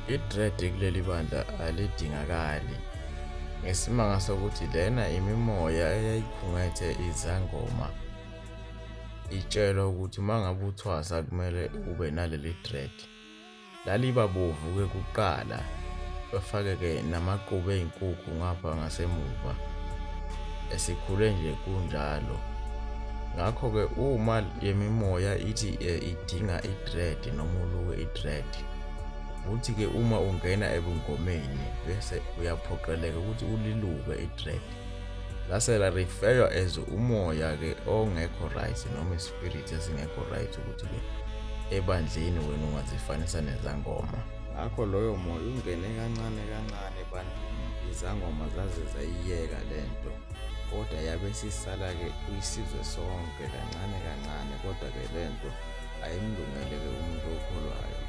I-dread kuleli bandla alidingakali ngesimanga sokuthi lena imimoya eyayikhungethe izangoma itshelwa ukuthi uma ngabe uthwasa kumele ube naleli dread. Laliba bovu-ke kuqala bafake-ke namaqubu ey'nkukhu ngapha ngasemuva. Esikhule nje kunjalo. Ngakho-ke uma lemimoya ithi idinga i-dread noma uluke i-dread, uthi-ke uma ungena ebungomeni bese uyaphoqeleka ukuthi uliluke i-dread. Lase la referwa as umoya-ke ongekho right noma ispirit esingekho right ukuthi-ke ebandleni wena ungazifanisa nezangoma. Ngakho loyo moya ungene kancane kancane ebantwini, izangoma zaze zayiyeka le nto kodwa yabe isisala-ke kwisizwe sonke kancane kancane, kodwa-ke le nto ayimlungele-ke umuntu okholwayo.